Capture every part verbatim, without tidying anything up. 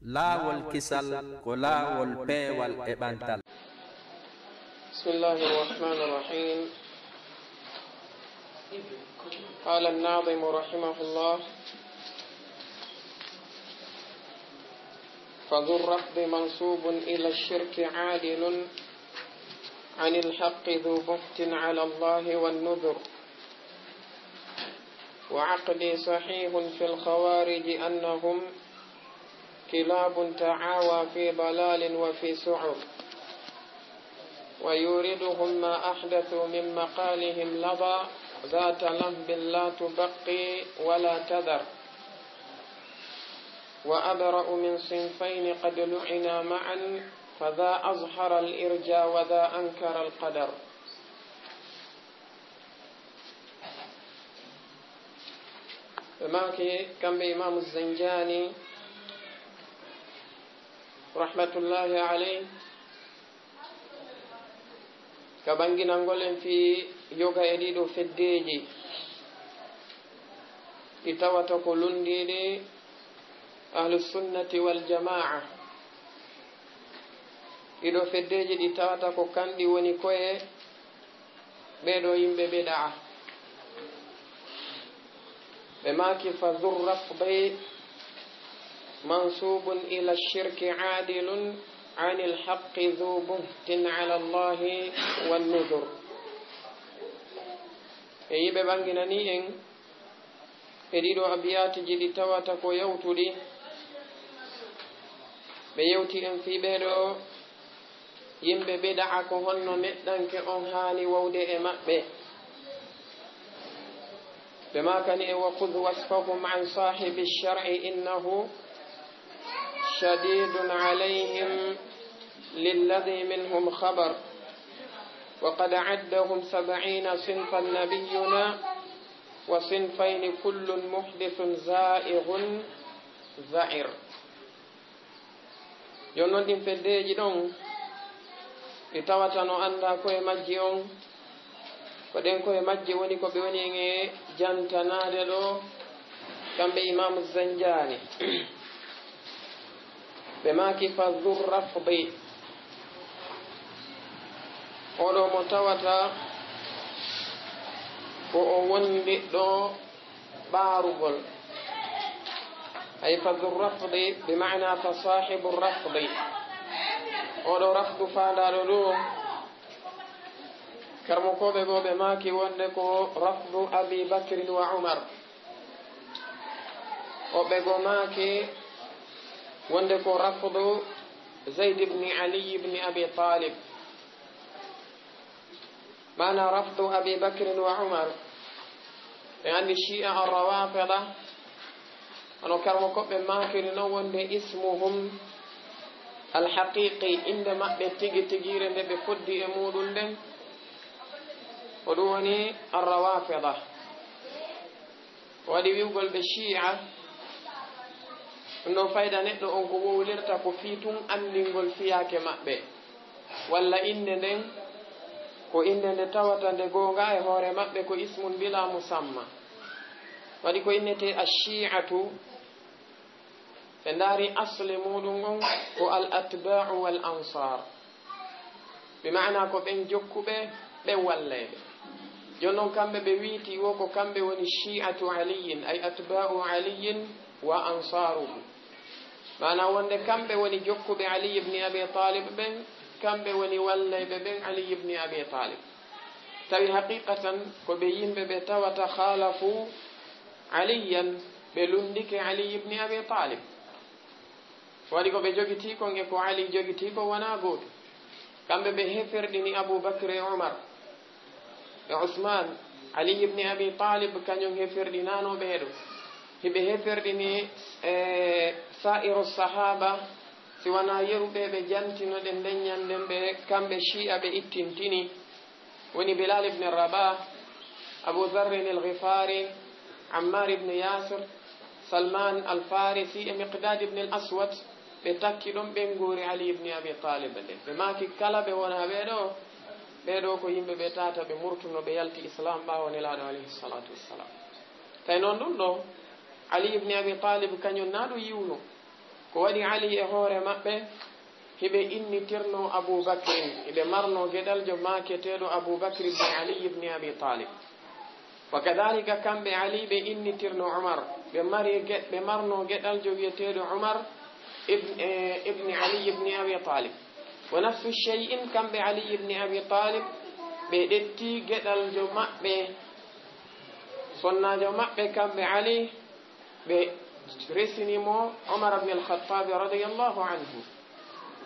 Laawol kisal ko laawol peewal e ɓantal. بسم الله الرحمن الرحيم. قال الناظم رحمه الله: فذو الرفض منسوب إلى الشرك عادل عن الحق ذو بهت على الله والنذر. وعقلي صحيح في الخوارج أنهم كلاب تعاوى في ضلال وفي سعر. ويوردهم ما أحدثوا من مقالهم لظى ذات لهب لا تبقي ولا تذر. وأبرأ من صنفين قد لعنا معا، فذا أظهر الإرجا وذا أنكر القدر. Ɓe maaki kamɓe Imaamu Zanjaani, rahmatullahi alayh, ka ɓanginangol en fii yoga e ɗiɗo feddeeji ɗi tawata ko lunndiiɗi Ahlu Sunnati wal Jamaa. Ɗiɗo feddeeji ɗi tawata ko kanɗi woni koye ɓee ɗoo yimɓe bidaa. Ɓe maaki: فذو الرفض منسوب إلى الشرك عادل عن الحق ذو بهت على الله والنذر. E yiɓe ɓanginanii en e ɗiɗo abiyaatiji ɗi tawata ko yawtuɗi. Ɓe yewti en fii ɓee ɗoo yimɓe bidaa, ko honno neɗɗanke on haani wowde e maɓɓe. Ɓe maakani en: وخذ وصفهم عن صاحب الشرع إنه شديد عليهم للذي منهم خبر. وقد عدهم سبعين صنفا نبينا وصنفين كل محدث زائغ زعر. Jooni non ɗin feddeeji ɗon ɗi tawata no anndaa koye majji on, ko ɗen koye majji woni ko ɓe woni en e jantanaade ɗoo, kamɓe Imaamu Zanjaani. Ɓe maaki: فذو الرفض, oo ɗoo mo tawata ko o wondiɗɗo ɓaarugol. Ay, فذو الرفض بمعنى فصاحب الرفض. Oo ɗoo rafdu faandaaɗo ɗoo, karamokooɓe goo ɓe maaki wonde ko rafdu Abi Bakrin wa Umar. Woɓɓe goo maaki wonde ko rafdu Zayd ibn Ali ibn Abi Talib. Maana rafdu Abi Bakrin wa Umar, ɓe anndi Shi'a ar-Rawafida, hono karamokooɓe maakiri non wonde ismuhum al-haqiqi, innde maɓɓe tigi tigiire nde ɓe foddi e muuɗum nden, ko ɗum woni ar-Rawafida. Ko waɗi wi'ugol ɓe Shi'a, ɗum ɗon fayda neɗɗo on ko wowlirta ko fii tun anndingol fiyaake maɓɓe, walla innde nden ko innde nde tawata nde goonga e hoore maɓɓe ko ismun bila musamma. Waɗi ko innetee ash-Shi'atu, ɓe ndaari asli muuɗum on ko al-atba'u wal ansar. Bi maana ko ɓen jokkuɓe, ɓen wallayɓe. Jooni non kamɓe ɓe wiiti wo ko kamɓe woni shi'atu Aliyyin, ay atba'u Aliyyin wa ansaruhu. Maana wonde kamɓe woni jokkuɓe Ali ibn Abi Talib ɓen, kamɓe woni wallayɓe ɓen Ali ibn Abi Talib. Tawi haqiqatan ko ɓe yimɓe ɓe tawata khalafu Aliyyan, ɓe lunndike Ali ibn Abi Talib. Waɗi ko ɓe jogitii kon e ko Ali jogitii kon wonaa gootum. Kamɓe ɓe heferɗini Abu Bakr e Umar e Usman. Ali ibn Abi Talib kañum heferɗinaano ɓee ɗoo. Hiɓe heferɗini, e, sa'iru sahaba, si wanaa yeru ɓe ɓe jantino ɗen nden ñannden ɓe, kamɓe Shi'a ɓe ittintini. Woni Bilal ibn Rabah, Abu Dharrin al-Ghifari, Ammar ibn Yasir, Salman al-Farisi e Miqdad ibn al-Aswad, ɓe takki ɗon ɓen goori Ali ibn Abi Talib nden. Ɓe maaki kala ɓe wonaa ɓee ɗoo, ɓee ɗoo ko yimɓe ɓe tata ɓe murtuno ɓe yalti Islam ɓaawo Nelaaɗo alayhi salatu wassalam. Tawi non ɗum ɗoo, Ali ibn Abi Talib kañum naa ɗum yiwno. Ko waɗi Ali e hoore maɓɓe, hiɓe innitirno Abu Bakrin, hiɓe marno geɗaljo maaketeeɗo Abu Bakr ibn Ali ibn Abi Talib. Wa kadhalika, kamɓe Ali ɓe innitirno Umar, ɓe mari ge-, ɓe marno geɗaljo wiyeteeɗo Umar ibn, eh, ibn Ali ibn Abi Talib. Wa nafsu shay'in, kamɓe Ali ibn Abi Talib, ɓe ɗetti geɗaljo maɓɓe, sonnaajo maɓɓe, kamɓe Ali, ɓe resini mo Umar ibn al-Khattab radiyallahu anhu.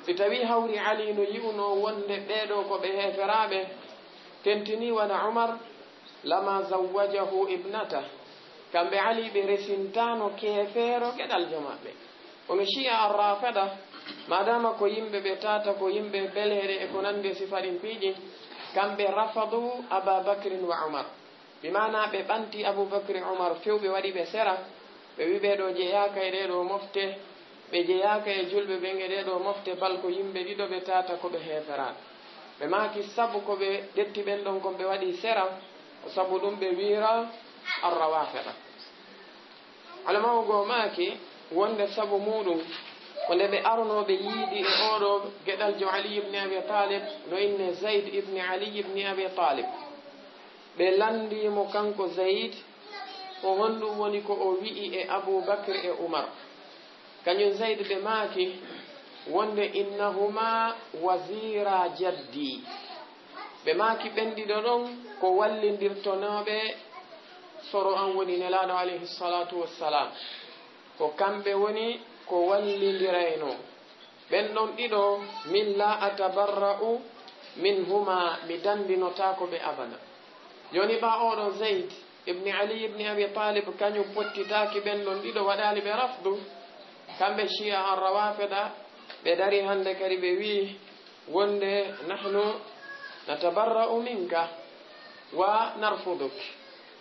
Si tawi hawri Ali no yi'uno wonde ɓeeɗo ko ɓe heeferaaɓe, tentini wona Umar, lama zawwajahu ibnata. Kamɓe Ali ɓe resintano keefeero geɗaljo maɓɓe. Kono Shia ar-Rafida, madama ko yimɓe ɓe tata, ko yimɓe beleeɗe e ko nandi e sifa ɗin piiji, kamɓe rafadu Aba Bakrin wa Umar. Bi maana ɓe ɓanti Abu Bakri Umar few, ɓe waɗi ɓe sera, ɓe wi ɓeeɗo jeyaaka e ɗeeɗo mofte, ɓe jeyaaka e julɓe ɓen e ɗeeɗo mofte, bal ko yimɓe ɗiɗo ɓe tata ko ɓe heeferaaɓe. Ɓe maaki sabu ko ɓe ɗetti ɓen ɗon kon ɓe waɗi sera, ko sabu ɗum ɓe wiira Ar-Rawafida. Alamaawo goo maaki wonde sabu muuɗum ko nde ɓe arnoo ɓe yiidi e ooɗo geɗaljo Ali ibn Abi Talib, no inne Zayd ibn Ali ibn Abi Talib. Ɓe lanndii mo kanko Zayd, ko honɗum woni ko o wi'i e Abu Bakr e Umar. Kañum Zayd ɓe maaki wonde, "Innahuma wazira jaddi." Ɓe maaki ɓen ɗiɗo ɗon ko wallindirtonooɓe soro an woni Nelaaɗo alayhi salatu wassalam. Ko kamɓe woni ko wallindiraynoo. Ɓen ɗon ɗiɗo, min la atabarra'u minhuma, mi dandinotaako ɓe abada. Jooni ɓaa ooɗo Zayd ibn Ali ibn Abi Talib, kañum pottitaaki ɓen ɗon ɗiɗo, waɗaali ɓe rafdu, kamɓe Shia ar-Rawafida, ɓe dari hannde kadi ɓe wi'i wonde, "Nahnu natabarra'u minka wa narfuduk."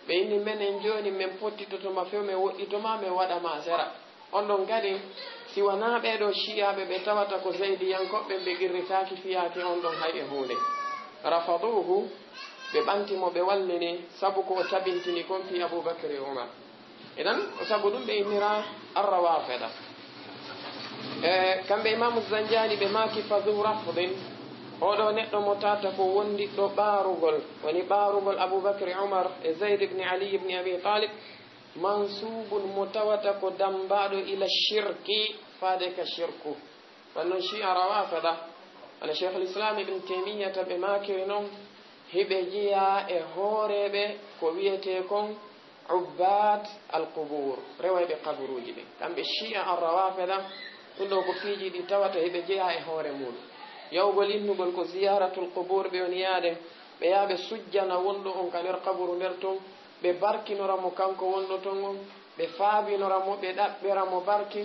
Ɓe inni, "Menen jooni men pottitoto ma few, men woɗɗito ma, men waɗa ma sera." On ɗon kadi, si wanaa ɓee ɗoo Shi'aaɓe ɓe tawata ko Zaydiyankoɓe, ɓe qirritaaki fiyaake on ɗon hay e huunde. Rafaduuhu, ɓe ɓanti mo, ɓe wallini, sabu ko o tabintini kon fii Abuu Bakr e Umar. Idan, ko sabu ɗum ɓe innira Ar-Rawaafida. E, kamɓe Imaamu Zanjaani ɓe maaki, "Fa zu rafdin," oo ɗoo neɗɗo mo tawata ko wondiɗɗo ɓaarugol, woni ɓaarugol Abuu Bakr e Umar e Zayd ibn Ali ibn Abi Talib, mansuubun, mo tawata ko dammbaaɗo ila shirki, faade ka shirku. Kono noon Shi'a Rawafida, wano Sheikhul Islam Ibn Taymiyyata ɓe maakiri noon, hiɓe jeyaa e hooreeɓe ko wiyetee kon ubbaad al-qubuur, rewayɓe kaburuuji ɓen. Kamɓe Shi'a Ar-Rawafida, ɗum ɗoo ko piiji ɗi tawata hiɓe jeyaa e hoore muuɗum. Yahugol innugol ko ziyaratul qubuur ɓe woni yaade, ɓe yaha ɓe sujjana wonɗo on ka nder kaburu nder ton, ɓe barkinora mo kanko wonɗo ton on, ɓe faabinora mo, ɓe ɗaɓɓira mo barki,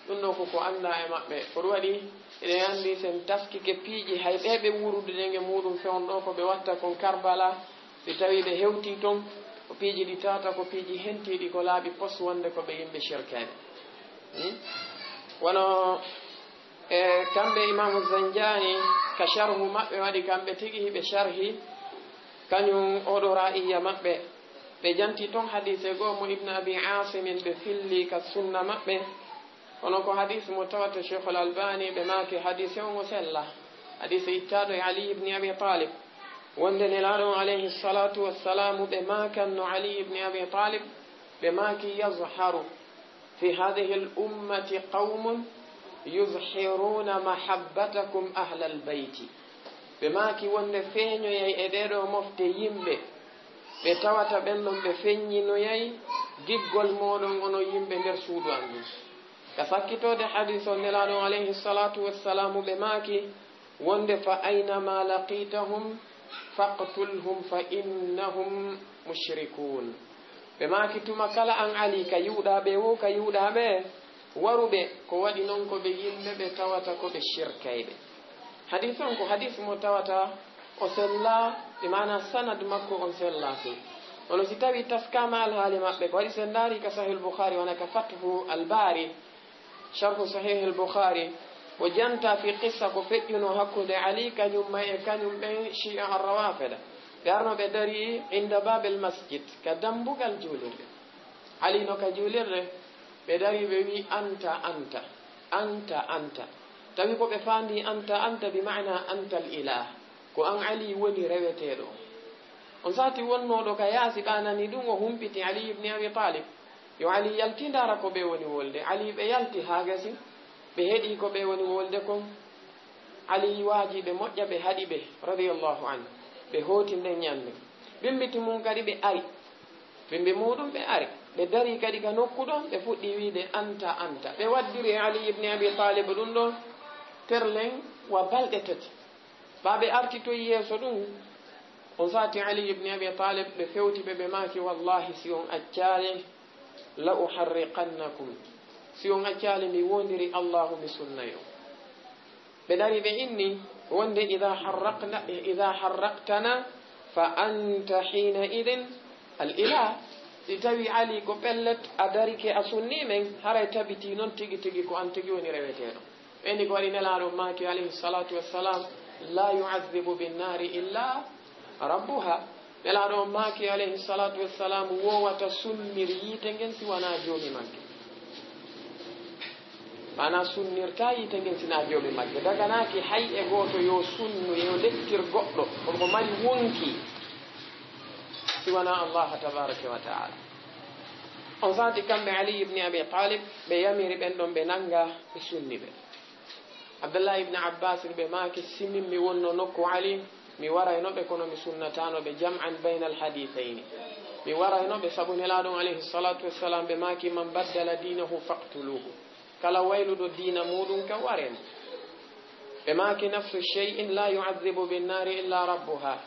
ɗum ɗoo ko ko anndaa e maɓɓe. Ko ɗum waɗi, eɗen anndi sen taskike piiji hay ɓee ɓe wuurude ndeen e muuɗum fewndo ɗoo ko ɓe watta kon Karbala, si tawii ɓe hewtii ton, ko piiji ɗi tawata ko piiji hentiiɗi, ko laaɓi pos wonde ko ɓe yimɓe shirkeeɓe. Hmm? Wano E kamɓe Imaamu Zanjaani, ka sharhu maɓɓe waɗi kamɓe tigi hiɓe sharhi, kañum oo ɗoo ra'iyya maɓɓe. Ɓe janti ton hadiise goo mo Ibn Abi Aasimin ɓe filli ka sunna maɓɓe. Kono ko hadiis mo tawata Sheikhul Albani ɓe maaki hadiise on o sella. Hadiise ittaaɗo e Ali ibn Abi Talib. Wonde Nelaaɗo on alayhi salatu wassalamu ɓe maakanno Ali ibn Abi Talib, ɓe maaki, "Yazharu fi hadhihi al-ummati qawmun yuzhiruna mahabbatakum ahlal bayti." Ɓe maaki wonde feeñoyay e ɗee ɗoo mofte yimɓe, ɓe tawata ɓen ɗon ɓe feññinoyay giggol mooɗon onon yimɓe nder suudu an ndun. Ka sakkitoode hadiis on, Nelaaɗo on alayhi salatu wassalamu ɓe maaki, wonde, "Fa aynama laqitahum faqtulhum fa innahum mushrikun." Ɓe maaki, "Tuma kala an Ali ka yi'uɗaa ɓe woo, ka yi'uɗaa ɓe, waru ɓe." Ko waɗi non ko ɓe yimɓe ɓe tawata ko ɓe shirkayɓe. Hadiis on ko hadiis mo tawata o sella, e maana sanad makko on sella fuu. Kono si tawii taskaama alhaali maɓɓe, ko waɗi si en ndaarii ka Sahih al-Bukhari, wano ka Fathu al-Bari, Sharhu Sahih al-Bukhari, o janta fii qissa ko feƴƴunoo hakkunde Ali kañum ma e kañum ɓen Shi'a Ar-Rawafida. Ɓe arno ɓe darii inda babil masjid, ka dambugal juulirde. Ali no ka juulirde, ɓe darii ɓe wi'i, "Anta, anta." Anta, anta. Tawi ko ɓe faandi anta, anta bi maana anta al ilah. Ko an Ali woni reweteeɗo. On saati wonnooɗo ka yaasi ɓaanani ɗum, o humpiti Ali ibn Abi Talib. Yo Ali yalti ndaara ko ɓe woni wolde. Ali ɓe yalti haa gasi. Ɓe heɗi ko ɓe woni wolde kon. Ali waaji ɓe moƴƴa, ɓe haɗi ɓe, radiyallahu anhu. Ɓe hooti nden ñannde. Bimbiti mum kadi ɓe ari. Bimbi muɗum ɓe ari. Ɓe dari kadi ka nokku ɗon, ɓe fuɗɗi wiide, "Anta, anta." Ɓe waddiri e Ali ibn Abi Talib ɗum ɗon terlen wa balɗe tati. Ɓa ɓe artitoyi yeeso ɗum, on saati Ali ibn Abi Talib, ɓe fewti ɓe, ɓe maaki, "Wallahi, si on accaali, la uharriqannakum." Si on accaali, mi wondiri Allahu, mi sunnayo. Ɓe dari ɓe inni wonde, "Ida harraqna, ida harraqtana, fa anta hina idin al ilah." Si tawi Ali ko pellet a darike a sunni men, haray tabiti non tigi tigi ko an tigi woni reweteeɗo. Ɓe inni ko waɗi Nelaaɗo maaki, alayhi salatu wassalam, "La yu'adhibu bin nari illa rabbuha." Nelaaɗo on maaki, alayhi salatu wassalam, "Wowata sunnir yiite ngen si wanaa joomi magge." Maanaa sunnirtaa yiite ngen si naa joomi magge. Daganaaki hay e gooto yo sunnu, yo lettir goɗɗo, kono ko mari wonki si wanaa Allah tabaraka wa taala. On saati kamɓe Ali ibn Abi Talib, ɓe yamiri ɓen ɗon ɓe nanga, ɓe sunni ɓe. Abdallah ibn Abbas ɓe maaki, "Si min mi wonno nokku Ali, mi warayno ɓe, kono mi sunnataano ɓe, jam'an bayna al-hadithayni." Mi warayno ɓe, sabu Nelaaɗo on, alayhi salatu wassalam, ɓe maaki, "Man baddala dinahu faqtuluhu." Kala wayluɗo diina muɗum, ka waree mo. Ɓe maaki, "Nafsu shay'in la yu'adhibu bin nari illa rabbuha."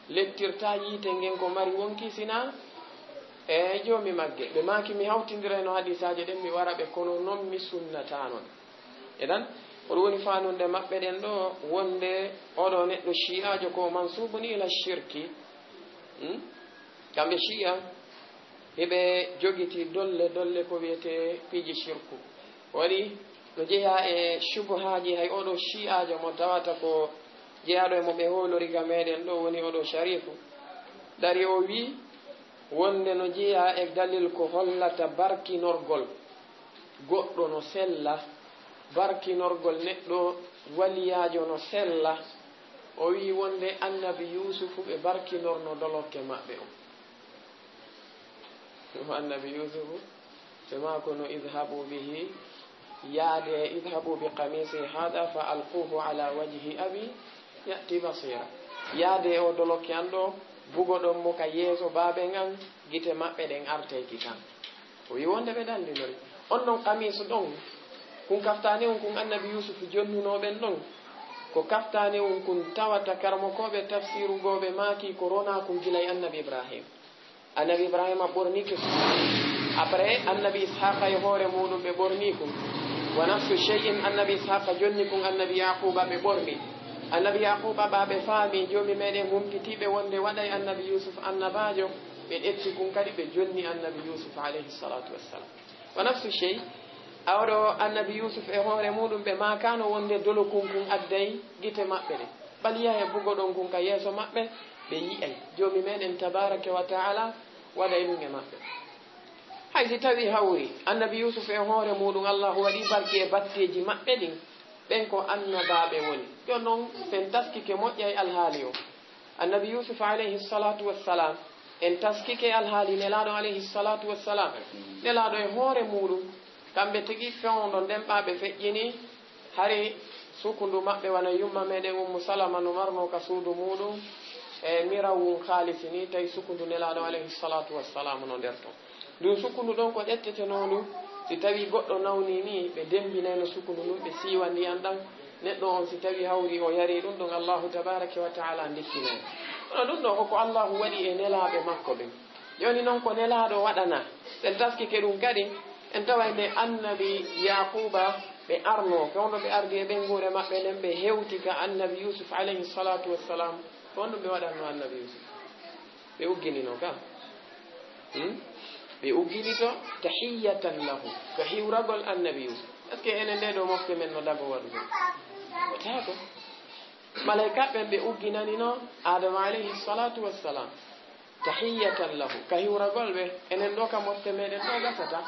Lettirtaa yiite ngen ko mari wonki sina e joomi magge. Ɓe maaki, "Mi hawtindirayno hadisaaje ɗen, mi wara ɓe, kono non mi sunnataano ɓe." Idan, ko ɗum woni faanunde maɓɓe ɗen ɗo, wonde oɗo neɗɗo shi'aajo ko mansubun ila shirki. Hmm? Kamɓe shi'a, hiɓe jogiti dolle, dolle ko wiyetee piiji shirku. Waɗi no jeyaa e shubuhaaji, hay oɗo shi'aajo mo tawata ko jeyaaɗo e mo ɓe hoolori ga meɗen ɗo, woni oɗo sharifu. Dari o wi, wonde no jeyaa e dalil ko hollata barkinorgol goɗɗo no sella, barkinorgol neɗɗo waliyaajo no sella. O wi wonde annabi Yuusufu ɓe barkinorno dolokke maɓɓe on. Ɗum annabi Yuusufu, ɓe maako no, "Idhabu bihi, yaade, idhabu bi qamisi hada fa alquhu ala wajhi abi ya'ti basira." Yaade o dolokke an ɗo, bugoɗon mo ka yeeso baaben an, gite maɓɓe ɗen artay kitan. O wi wonde ɓe dandinori. On ɗon qamisu ɗon, kun kaftaani on kun annabi Yuusufu jonnunoo ɓen ɗon, ko kaftaani on kun tawata karamokooɓe tafsiru goo ɓe maaki ko ronaa kun gila e annabi Ibrahim. Annabi Ibrahima ɓornike kun. Après, annabi Ishaqa e hoore muɗum ɓe ɓorni kun. Wa nafsu shay'in, annabi Ishaqa jonni kun annabi Yaquba ɓe ɓorni. Annabi Yaquba ɓa ɓe faami, joomi meɗen humpiti ɓe wonde waɗay annabi Yusuf annabaajo, ɓe ƴetti kun kadi ɓe jonni annabi Yusuf alayhi salatu wassalam. Wa nafsu shay, a oɗo annabi Yusuf e hoore muɗum ɓe maakano wonde dolo kun kun adday gite maɓɓe ɗe. Bal yahe bugoɗon kun ka yeeso maɓɓe, ɓe yi'ay. Joomi meɗen tabaraka wa ta'ala waɗay ɗum e maɓɓe. Hay si tawi hawri, annabi Yusuf e hoore muɗum Allahu waɗi barki e batteeji maɓɓe ɗin, ɓen ko annabaaɓe woni. Jooni non, sen taskike moƴƴa e alhaali o. Annabi Yusuf alayhi salatu wassalam, en taskike alhaali Nelaaɗo alayhi salatu wassalam. Nelaaɗo e hoore muɗum, kamɓe tigi fewndo nden ɓa ɓe feƴƴini, hari sukundu maɓɓe wano yumma meɗen Ummu Salama no marno ka suudu muɗum, e mirawun haalisi ni, tawi sukundu Nelaaɗo alayhi salatu wassalam no nder ton. Ndun sukundu ɗon ko ƴettetenoo ndu, si tawi goɗɗo nawni ni, ɓe dembinayno sukundu ndun, ɓe siiwa ndiyan ɗan. Neɗɗo on si tawi hawri o yari ɗum ɗon, Allahu tabaraka wa ta'ala ndikkinay. Kono ɗum ɗo ko ko Allahu waɗi e nelaaɓe makko ɓen. Jooni non ko nelaaɗo waɗana. Sen taskike ɗum kadi, en taway nde annabi Yaquba ɓe arno, fewndo ɓe ardi e ɓeynguure maɓɓe nden, ɓe hewti ka annabi Yusuf alayhi salatu wassalam. Ko honɗum ɓe waɗanno annabi Yusuf? Ɓe ugginino ka. Hmm? Ɓe ugginito tahiyyatan lahu, ko hiwragol annabi Yusuf. Est-ce que enen nde ɗo mofte men no dago waɗude? Wataako. Malaykaaɓe ɓen ɓe ugginanino Adama alayhi salatu wassalam. Tahiyyatan lahu, ka hiwragol ɓe, enen ɗo ka mofte meɗen ɗo gasata.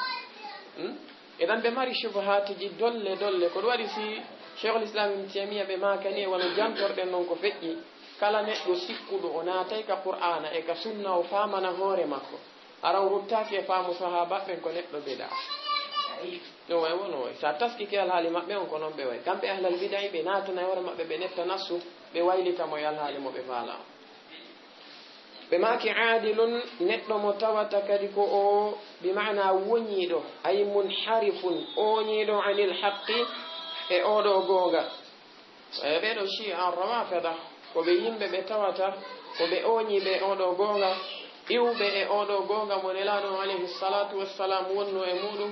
Hmm? Idan ɓe mari shubuhaatiji dolle dolle. Ko ɗum waɗi si Cheikhul Islam Ibn Taymiya ɓe maakani e wano jantorɗen non ko feƴƴi, kala neɗɗo sikkuɗo o naatay ka Qur'aana e ka sunna o faamana hoore makko, hara o ruttaaki e faamu sahaabaaɓe ɓen ko neɗɗo bida. No way wono way. Sa taskike alhaali maɓɓe on ko non ɓe way. Kamɓe ahlal bida'i ɓe naatana e hoore maɓɓe ɓe netta nassu ɓe waylita mo e alhaali mo ɓe faala on. Ɓe maaki aadilun, neɗɗo mo tawata kadi ko o, bi maana woñiiɗo, ay munharifun, ooñiiɗo anil haqqi, e oɗo goonga. E ɓeeɗo Shia Rawafida, ko ɓe yimɓe ɓe tawata, ko ɓe ooñiiɓe e oɗo goonga, iwɓe e oɗo goonga mo Nelaaɗo alayhi salatu wassalam wonno e muɗum,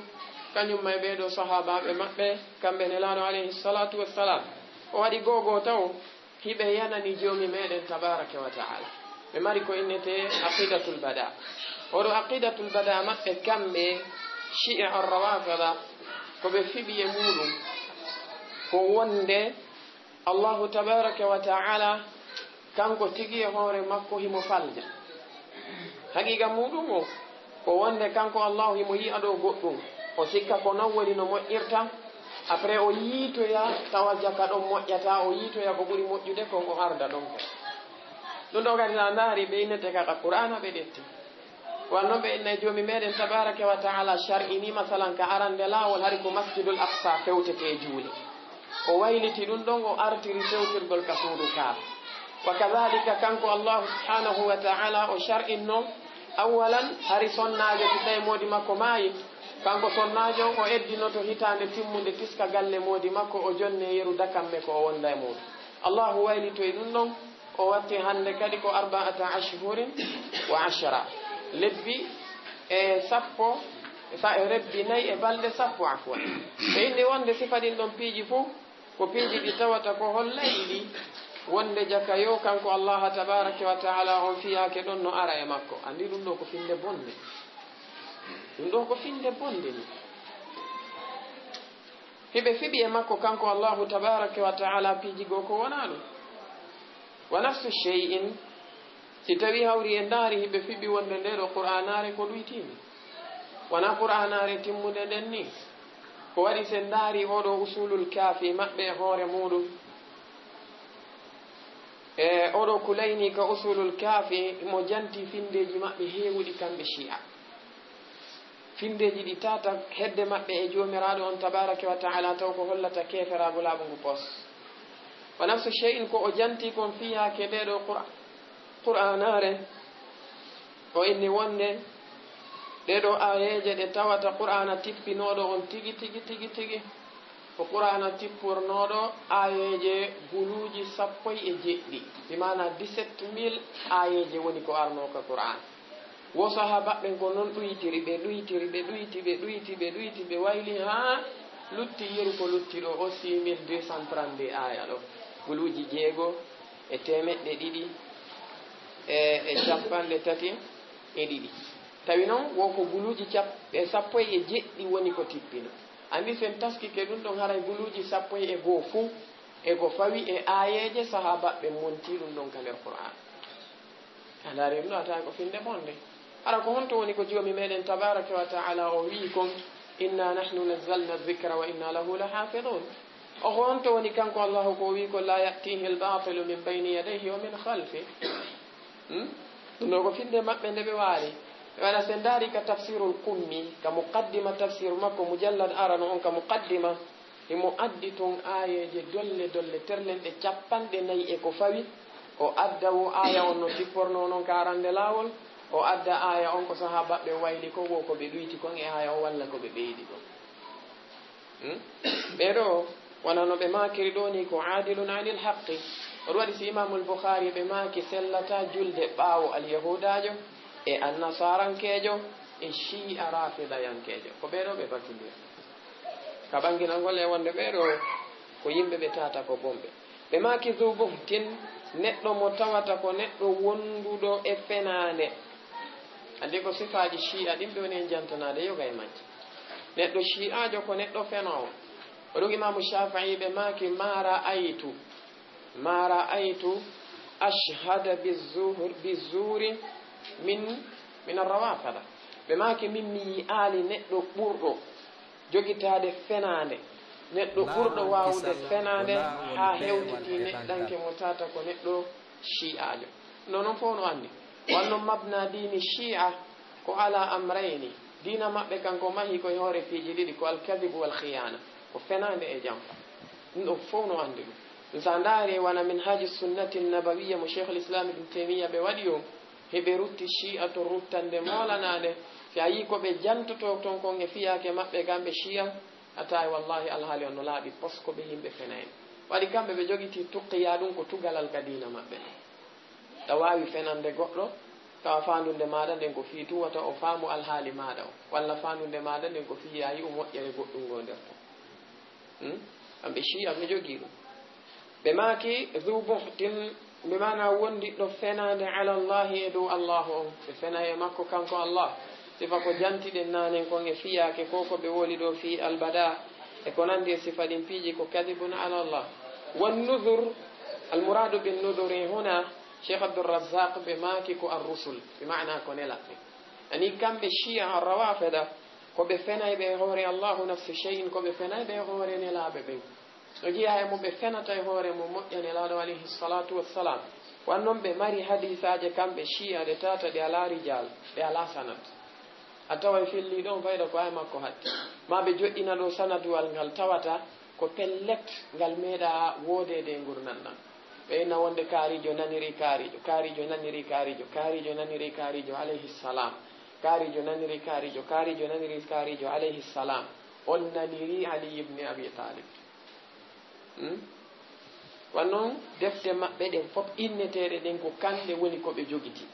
kañum ma e ɓeeɗo sahaabaaɓe maɓɓe, kamɓe Nelaaɗo alayhi salatu wassalam. O waɗi googoo taw, hiɓe yanani Joomi meɗen tabaraka wa ta'ala. Ɓe mari ko innete aqidatul bada. Oɗo aqidatul bada maɓɓe kamɓe Shia Ar-Rawafida, ko ɓe fiɓi e muɗum, ko wonde Allahu tabaraka wa ta'ala kanko tigi e hoore makko himo falja. Haqiqa muɗum o, ko wonde kanko Allahu himo yi'a ɗo goɗɗum. O sikka ko non woni no moƴƴirta. Après o yiitoya tawa jaka ɗon moƴƴata, o yiitoya ko ɓuri moƴƴude kon o arda ɗon kon. Ɗum ɗo kadi sa ndaari ɓe innete ka, ka Qur'aana ɓe ƴetti. Wan non ɓe inna e Joomi meɗen tabaraka wa ta'ala shar'ini masalan ka arande laawol hari ko Masjidul Aqsa fewtete juule. O wayliti ɗum ɗon, o artiri fewtirgol ka suudu Kaaba. Wa kadhalika kanko Allahu subhanahu wa ta'ala o shar'inno, awwalan, hari sonnaajo si tawi moodi makko maayi, kanko sonnaajo on o eddinoto hitaande timmunde tiska galle moodi makko, o jonne yeru dakamme ko o wonda e muɗum. Allahu waylitoyi ɗum ɗon, o watti hannde kadi ko arba'ata ashhurin wa ashara. Lebbi e sappo, sa-, lebbi nayi e balɗe sappo, afwan. E innde wonde sifa ɗin ɗon piiji fof, ko piiji ɗi tawata ko hollay ɗi wonde jaka yo kanko Allaha tabaraka wa ta'ala on fiyaake ɗon no ara e makko. Anndi ɗum ɗo ko finde bonde. Ɗum ɗo ko finde bonde ni. Hiɓe fiɓi e makko kanko Allahu tabaraka wa ta'ala piiji goo ko wonaa ɗum. Wa nafsu shay'in, si tawi hawri e ndaari hiɓe fiɓi wonde nde ɗo Qur'aanaare ko ɗuytiinde. Wonaa Qur'aanaare timmunde nden ni. Ko waɗi sen ndaari oɗo Usulul Kaafi maɓɓe e hoore muɗum. E oɗo Kulayni ka Usulul Kaafi mo janti findeeji maɓɓe heewuɗi kamɓe Shi'a. Findeeji ɗi tata hedde maɓɓe e Joomiraaɗo on tabaraka wa ta'ala taw ko hollata keeferaagu laaɓungu pos. Wa nafsu shay'in ko o janti kon fiyaake nde ɗo Qur'a-, Qur'aanaare. O inni wonde ɗee ɗoo aayeeje ɗe tawata Qur'aana tippinooɗo on tigi, tigi, tigi, tigi, ko Qur'aana tippurnooɗo aayeeje guluuji sappo e jeɗɗi, bi maana dix-sept mille aayeeje woni ko arnoo ka Qur'aana. Wo sahaaba ɓen ko non ɗuytiri, ɓe ɗuyti, ɓe ɗuyti, ɓe ɗuyti, ɓe ɗuyti, ɓe wayli haa lutti yeru ko lutti ɗo o six mille deux cent trente-deux aaya ɗo, guluuji jeego e teemeɗɗe ɗiɗi e, e capanɗe tati e ɗiɗi. Tawi non, wo ko guluuji cap-, e sappo e jeɗɗi woni ko tippino. Anndi, so en taskike ɗum ɗon, haray guluuji sappo e goo fuu e ko fawi e aayeeje sahaabaaɓe monti ɗum ɗon ka nder Qur'aan. A ndaari ɗum ɗo, a tawa ko finde bonde. Hara ko honto woni ko Joomi meɗen tabaaraka wa ta'aala o wi'i kon, "Inna nahnu nazzalna dhikra wa inna lahu lahafidhun"? O ko honto woni kanko Allahu ko o wi'i kon, "La ya'tihi al-batilu min bayni yadayhi wa min khalfih"? Hmm? Ɗum ɗo ko finde maɓɓe nde ɓe waali. Ɓe waɗa, sen ndaari ka Tafsirul Qummi, ka muqaddima tafsir makko, mujallad arano on ka muqaddima, himo addi ton aayeeje dolle dolle, terlenɗe capanɗe nayi e ko fawi. O adda wo aaya on no tippornoo non ka arande laawol, o adda aaya on ko sahaabaaɓe wayli kon, wo ko ɓe ɗuyti kon e aaya on walla ko ɓe ɓeydi kon. Hmm? Ɓee ɗoo, wona no ɓe maakiri ɗoo nii, ko aadilun anil haqqi. O ɗum waɗi si Imaamul Bukhaari ɓe maaki sellataa julde ɓaawo alyahuudaajo e annasarankeejo e shii'a raafidayankeejo. Ko ɓee ɗoo ɓe bakindiri. Ka ɓanginangol e wonde ɓee ɗoo ko yimɓe ɓe tata ko bonɓe. Ɓe maaki, "Zu buhtin", neɗɗo mo tawata ko neɗɗo wonduɗo e fenaande. Anndi ko sifaaji shii'a ɗin ɓe woni en jantanaade yoga e majji. Neɗɗo shii'aajo ko neɗɗo fenoowo. O ɗum Imaamu Shaafi'i ɓe maaki, "Ma ra'aytu, ma ra'aytu ashhada bizuhur-, bizuri min, min arrawafida." Ɓe maaki, "Min mi yi'aali neɗɗo ɓurɗo jogitaade fenaande. Neɗɗo ɓurɗo waawude fenaande haa hewtiti neɗɗanke mo tata ko neɗɗo shi'aajo. No, non fof no anndi. Wanno mabna diini shi'a ko ala amrayni. Diina maɓɓe kan ko mahi ko e hoore piiji ɗiɗi, ko alkadibu wal khiyana, ko fenaande e jamfa. Ɗum ɗo fof no anndi ɗum. Ɗum so a ndaari wona Minhaji Sunnati Nabawiya mo Cheikhul Islam Ibn Taymiya ɓe waɗi o, heɓe rutti shi'a to ruttande moolanaande. Si a yii ko ɓe jantoto ton kon e fiyaake maɓɓe kamɓe shi'a, a tawi wallahi alhaali on no laaɓi pos ko ɓe yimɓe fena en. Waɗi kamɓe ɓe jogiti tuqiya ɗum ko tugalal ka diina maɓɓe. Ɗa waawi fenande goɗɗo, tawa faandunde maaɗa nden ko fii tun wata o faamu alhaali maaɗa o, walla faandunde maaɗa nden ko fii a yi'u moƴƴere goɗɗum ngoo nder ton. Hmm? Kamɓe shi'a ɓe jogii ɗum. Ɓe maaki, "Zu buhtin", ɓe maana wondiɗɗo fenaande ala Allahi e dow Allahu on. Ɓe fena e makko kanko Allah. Sifa ko jantiɗen naanen kon e fiyaake ko ko ɓe woli ɗo fii albada. E ko nandi e sifa ɗin piiji ko kadibun ala Allah. Wan nuzur, al muradu bin nuzuri huna, Cheikh Abdul Razzaq ɓe maaki ko ar rusul, ɓe maana ko nelaɓɓe. Ani kamɓe shi'a ar rawafida, ko ɓe fenayɓe e hoore Allahu nafsi shay'in, ko ɓe fenayɓe e hoore nelaaɓe ɓen. No jeyaa e mo ɓe fenata e hoore mum moƴƴa Nelaaɗo alayhi salatu wassalam. Wan non ɓe mari hadisaaje kamɓe shi'a ɗe tata ɗe alaa rijal, ɗe alaa sanad. A taway filliiɗo on fayda ko ay makko hatti. Ma ɓe joɗɗina ɗo sanaduwal ngal tawata ko pellet ngal meeɗa woodeede e ngurndan ɗan. Ɓe inna wonde kaarijo naniri kaarijo, kaarijo naniri kaarijo, kaarijo naniri kaarijo alayhi salam, kaarijo naniri kaarijo, kaarijo naniri kaarijo alayhi salam. On naniri Ali ibn Abi Talib. Hmm? Wan non defte maɓɓe ɗen fof inneteeɗe ɗen ko kanɗe woni ko ɓe jogiti.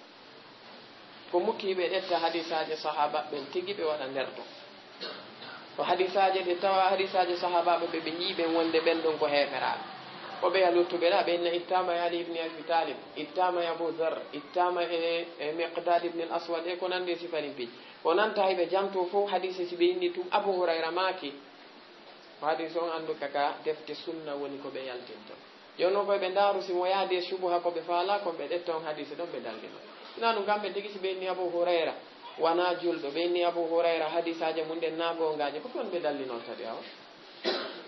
Ko mukki ɓe ƴetta hadisaaje sahaba ɓen tigi ɓe waɗa nder ton. Ko hadisaaje ɗe tawa hadisaaje sahabaaɓe ɓe ɓe yii ɓen wonde ɓen ɗon ko heeferaaɓe. Ko ɓe ya luttuɓe ɗa ɓe inna ittaama e Ali ibn Abi Talib, ittaama e Abu Dharr, ittaama e, e Miqdad ibn al-Aswad e ko nandi e sifanin piiji. Ko nanta hay ɓe janto fof hadise si ɓe inni tun Abu Hurayra maaki. Ko hadis on anndu ka, ka defte sunna woni ko ɓe yaltinta. Jooni non koy ɓe ndaaru si mo yaadi e subuha ko ɓe faala kon ɓe ƴetta on hadise ɗon ɓe dallino. Sinaa ɗum kamɓe tigi si ɓe inni Abu Hurayra wana julɗo, ɓe inni Abu Hurayra hadisaaje mum ɗen na goongaaje, ko toon ɓe dallinorta ɗi awa.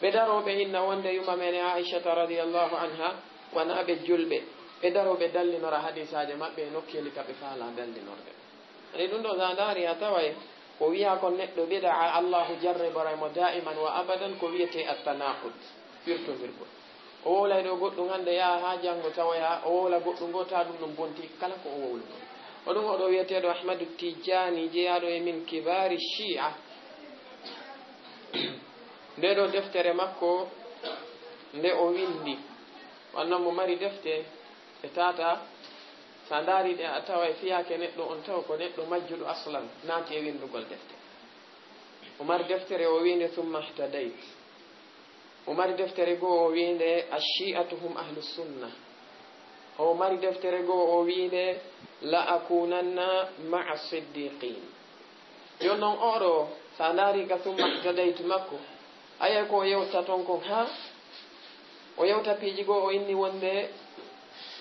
Ɓe daroo ɓe inna wonde yumma men e Aishata radiyallahu anha wana ɓe julɓe. Ɓe daroo ɓe dallinora hadisaaje maɓɓe e nokkeeli ka ɓe faala dallinorde. Ani ɗum ɗo sa ndaari a taway ko wiya kon neɗɗo bidaa Allahu jarribora mo daiman wa abadan ko wiyetee attanaqud, firtondirgol. O wowlay ɗo goɗɗum hannde yaha haa janngo tawoya o wowla goɗɗum ngo ta ɗum ɗum bonti kala ko o wowluno. O ɗum oɗo wiyeteeɗo Ahmadu Tijjani jeyaaɗo e min kibaari shi'a. Nde ɗo deftere makko nde o windi, wanno mo mari defte e tata, sa ndaari ɗe a tawa e fiyaake neɗɗo on taw ko neɗɗo majjuɗo aslan naati e windugol defte. O mari deftere o wiinde Summa Htadayt. O mari deftere goo o wiinde Ashi'atu hum Ahlu Sunna. O mari deftere goo o wiinde La akunanna ma'a siddiqin. Yon non oɗo sa ndaari ka Summa Htadayt makko, ayay ko o yewta ton kon ha o yewta piiji goo o inni wonde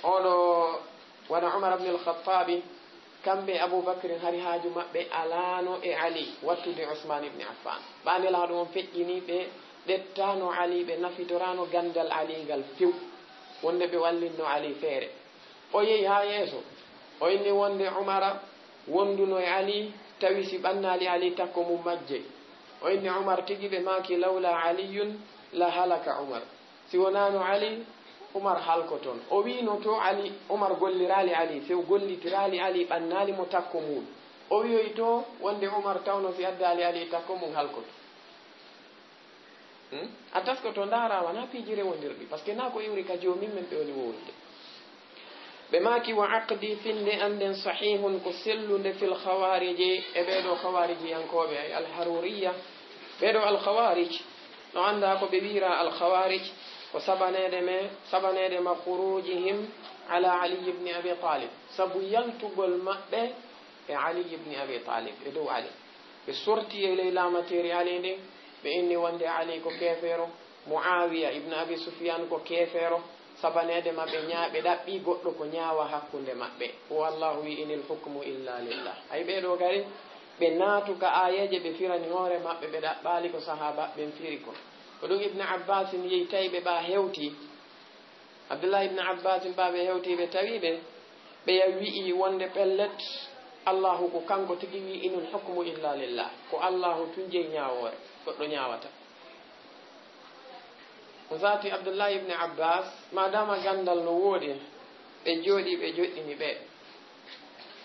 oɗo wona Umar ibn al-Khattabi, kamɓe Abu Bakrin hari haaju maɓɓe alaano e Ali wattude Usman ibn Affan. Ɓa Nelaaɗo on feƴƴini ɓe ƴettaano Ali, ɓe nafitorano ganndal Ali ngal few, wonde ɓe wallinno Ali feere. O yehi haa yeeso, o inni wonde Umara wonduno e Ali, tawi si ɓannaali Ali takko mum majjey. O inni Umar tigi ɓe maaki, "Lawla Aliyun la halaka Umar." Si wonaano Ali, Umar halkoton. O wiino to Ali, Umar golliraali Ali, few gollitiraali Ali, ɓannaali mo takko mum. O wiyoy to wonde Umar tawno si addaali Ali takko mum halkoto. Hmm? A taskoto ndaara wona piiji rewondirɗi, parce que na ko iwri ka joomin men ɓe woni wowlude. Ɓe maaki, "Wa aqdi, finde an nden, sahihun, ko sellunde, fil khawariji, e ɓee ɗo khawarijiyankooɓe, ay al haruriya, ɓee ɗo al khawarij, no annda ko ɓe wiira al khawarij, ko sabaneede me, sabaneede ma khurujihim ala Ali ibn Abi Talib, sabu yaltugol maɓɓe e Ali ibn Abi Talib, e dow Ali. Ɓe sorti e ley laamateeri Ali ndin, ɓe inni wonde Ali ko keefeero, Muawiya ibn Abi Sufyan ko keefeero, sabaneede maɓɓe ñaa-, ɓe ɗaɓɓi goɗɗo ko ñaawa hakkunde maɓɓe." O Allahu wi, "Inil hukmu illa lillah." Ay ɓee ɗo kadi, ɓe naatu ka aayeeje, ɓe firani hoore maɓɓe, ɓe ɗaɓɓaali ko sahaabaaɓe ɓen firi kon. Ko ɗum Ibn Abbas yehi tawi ɓe ɓa hewti. Abdullah ibn Abbas ɓa ɓe hewti, ɓe tawi ɓe, ɓe ya wi'i wonde pellet, Allahu ko kanko tigi wi'i, "Inil hukmu illa lillah." Ko Allahu tun jeyi ñaawoore, goɗɗo ñaawata. O saati Abdullah ibn Abbas, maadaama ganndal no woodi, ɓe jooɗi, ɓe joɗɗini ɓe.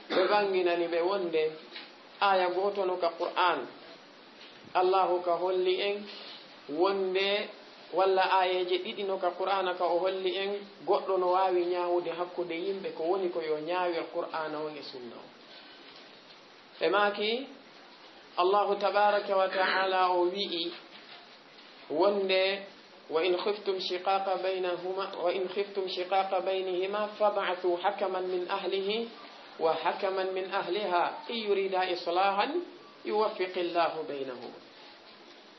Ɓe ɓanginani ɓe wonde aaya gooto no ka Qur'an, Allahu ka holli en wonde, walla aayeeje ɗiɗi no ka Qur'aana ka o holli en, goɗɗo no waawi ñaawude hakkunde yimɓe, ko woni ko yo ñaawir Qur'aana on e sunna on. Ɓe maaki, Allahu tabaaraka wa ta'ala o wi'i wonde, "Wa in khiftum shiqaqa baynahuma, wa in khiftum shiqaqa baynihima fab'athu hakaman min ahlihi wa hakaman min ahliha in yurida islahan yuwaffiqillahu baynahuma."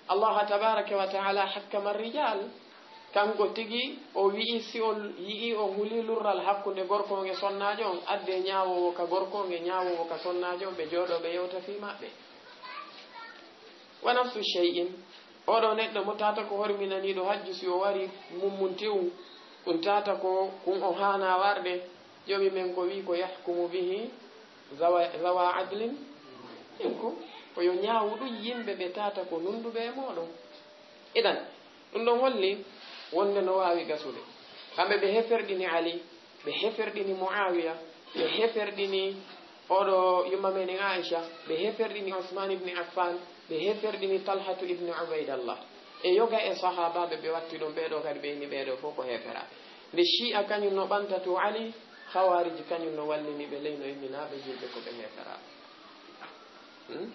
Allah tabaaraka wa ta'ala hakkama rijal, kanko tigi o wi'i, si on yi'i on huli lurral hakkunde gorko on e sonnaajo on, adde ñaawoowo ka gorko on e ñaawoowo ka sonnaajo on, ɓe jooɗo ɓe yewta fii maɓɓe. Wa nafsu shay'in, oɗo neɗɗo mo tata ko horminaniiɗo hajju, si o wari mummuntiw, ɗum tata ko kun o haana warde, joomi men ko wi ko yahkumu bihi zawa, zawa adlin minkum, ko yo ñaawu ɗum yimɓe ɓe tata ko nunɗuɓe e mooɗon. Idan, ɗum ɗon holli wonde no waawi gasude. Kamɓe ɓe heferɗini Ali, ɓe heferɗini Muawiya, ɓe heferɗini oɗo yumma meɗen Aisha, ɓe heferɗini Usman ibn Affan, ɓe heferɗini Talhatu ibn Ubaidallah. E yoga e sahaabaaɓe ɓe watti ɗon, ɓeeɗo kadi ɓe inni ɓeeɗo fof ko heeferaaɓe. Nde Shi'a kañum no ɓanta to Ali, Khawarij kañum no wallini ɓe ley no imminaaɓe julɓe ko ɓe heeferaaɓe. Hmm?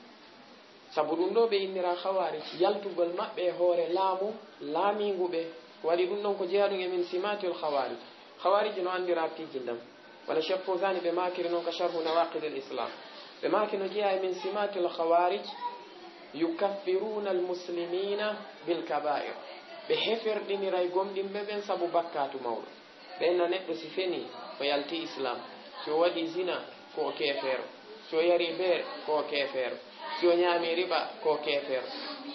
Sabu ɗum ɗo ɓe innira Khawarij, yaltugol maɓɓe e hoore laamu laamiingu ɓe. Waɗi ɗum ɗon ko jeyaa ɗum e min simatil Khawarij. Khawarij no anndira tijjindam. Wala Cheikh Fawzani ɓe maakiri noon ka Sharhu Nawaqidil Islam. Ɓe maaki no jeyaa e min simatil Khawarij, yukaffiruna al muslimina bil kabair. Ɓe heferɗiniray gomɗinɓe ɓen sabu bakkaatu mawɗo. Ɓen na neɗɗo si fenii, o yalti Islam. Si o waɗi zina, ko o keefeero. Si o yari beer, ko o keefeero. Si o ñaami riba, ko o keefeero.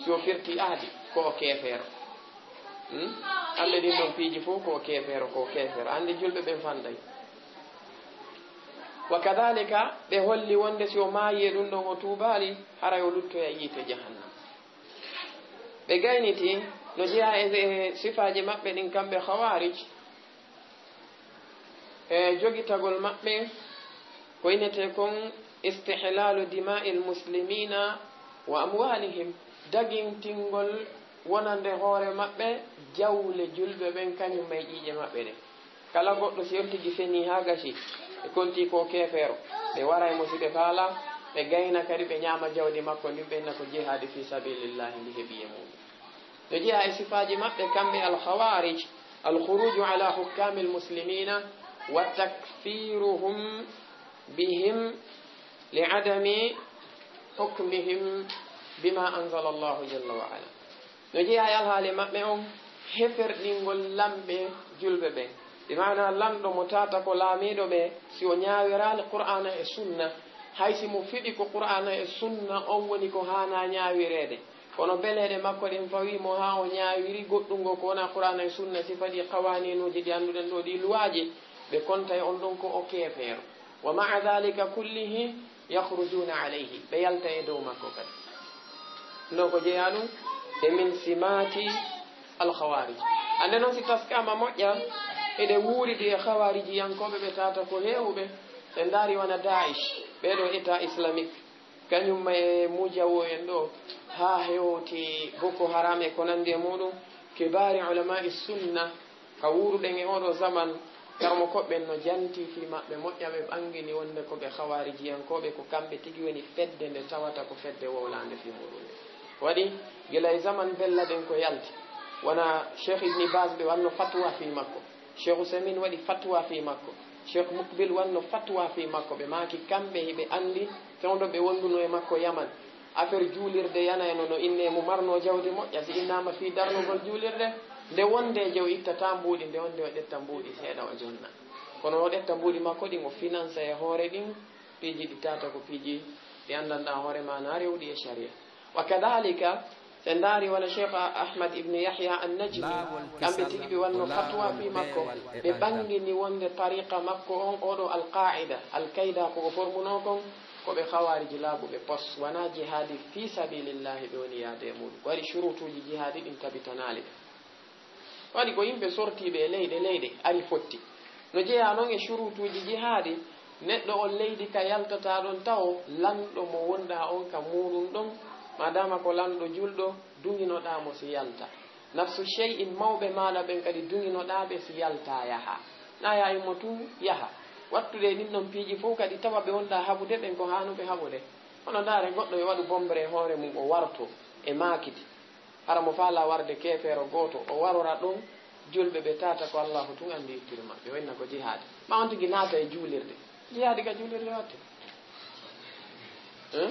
Si o firti ahdi, ko o keefeero. Hmm? Hannde ɗin ɗon piiji fof ko o keefeero, ko o keefeero. Hannde julɓe ɓen fanday. Wa kadhalika, ɓe holli wonde si o maayi e ɗum ɗon o tuubaali, haray o luttoya yiite jahannam. Ɓe gayniti no jeyaa e, e sifaaji maɓɓe ɗin kamɓe Khawarij, e jogitagol maɓɓe ko inetee kon istihlalu dima'il muslimina wa amwalihim, dagintingol wonande hoore maɓɓe jawle julɓe ɓen, kañum e ƴiiƴe maɓɓe ɗen. Kala goɗɗo si on tigi fenii haa gasi, ɓe konti ko keefeero, ɓe waray mo si ɓe faala, ɓe gayna kadi ɓe ñaama jawdi makko ndin, ɓe inna ko jihaadi fi sabilillahi ndi heɓi e muɗum. No jeyaa e sifaaji maɓɓe kamɓe al-Khawarij, al-khuruju ala hukkamil muslimina wa takfiruhum bihim li adami hukmihim bima anzala Allahu jalla wa ala. No jeyaa e alhaali maɓɓe on, heferɗingol lamɓe julɓe ɓen. Bi maana lanɗo mo tata ko laamiiɗo ɓe, si o ñaawiraali Qur'aana e Sunna, hay si mo fiɗi ko Qur'aana e Sunna on woni ko haanaa ñaawireede. Kono beleeɗe makko ɗen fawii mo haa o ñaawiri goɗɗum ngo ko wonaa Qur'aana e Sunna, si faɗi qawaaniinuuji ɗi annduɗen ɗo, ɗi luwaaji, ɓe konta e on ɗon ko o keefeero. Wa ma'a dhalika kullihi yakhrujuna alayhi, ɓe yalta e dow makko kadi. No ko jeyaa ɗum e min simaati al-Khawarij. Hannde noon si taskaama moƴƴa, eɗe wuuridi e Khawarijiyankooɓe ɓe tata ko heewuɓe, ɓe ndaari wona Daesh, ɓeeɗo État islamique. Kañum e Mujawo en ɗo, haa hewti Boko Haram e ko nanndi e muɗum, kibaari ulama'i sunna ka wuuruɗen e oɗo zaman, karamokooɓe ɓen no janti fii maɓɓe moƴƴa, ɓe ɓangini wonde ko ɓe Khawarijiyankooɓe, ko kamɓe tigi woni fedde nde tawata ko fedde wowlaande fii muɗum nde. Waɗi gila e zaman bellaɗen ko yalti, wona Cheikh Ibni Baz ɓe wanno fatwa fii makko. Cheikh Usaymin waɗi fatwa fii makko. Cheikh Mukbil wanno fatwa fii makko. Ɓe maaki kamɓe hiɓe anndi fewndo ɓe wonduno e makko Yaman. Affaire juulirde yana e no, no inne mo marno jawdi moƴƴa. Si innaama fii darnugol juulirde, nde wonde je o ittata mbuuɗi, nde wonde o ƴetta mbuuɗi seeɗa o jonna. Kono o ƴetta mbuuɗi makko ɗin o finansa e hoore ɗin piiji ɗi tata ko piiji Ɓe anndanɗaa hoore maa na rewdi e sharia. Wa kadhalika, so en ndaari wano Cheikh Ahmad ibn Yahya an-Najmi, kamɓe tigi ɓe wanno fatwa fii makko, ɓe ɓanngini wonde tariqa makko on, oɗo al-qaida, al-qaida ko o formunoo kon, ko ɓe khawariji laaɓuɓe pos, wanaa jihaadi fii sabilillahi ɓe woni yaade e muuɗum. Ko waɗi shurutuuji jihaadi ɗin tabitanaali ɓe. Waɗi ko yimɓe sortiiɓe e leyɗe leyɗe ari fotti. No jeyaa non e shurutuuji jihaadi, neɗɗo on leydi ka yaltataa ɗon tawo, lanɗo mo wonɗaa on ka muuɗum ɗon, maadaama ko lanɗo julɗo, duŋinoɗaa mo si yalta. Nafsu shay'in, mawɓe maaɗa ɓen kadi duŋinoɗaa ɓe si yalta yaha. Na yaa immo tun yaha. Wattude e ɗin ɗon piiji fow kadi tawa ɓe wonɗaa haɓude ɓen ko haanuɓe haɓude. Hono ndaare goɗɗo e waɗu bombre e hoore mum o warto e maakiti. Hara mo faalaa warde keefeero gooto, o warora ɗon julɓe ɓe tata ko Allaahu tun anndi ittude maɓɓe, o inna ko jihaadi. Ma on tigi naata e juulirde. Jihaadi ka juulirde watte. Hein?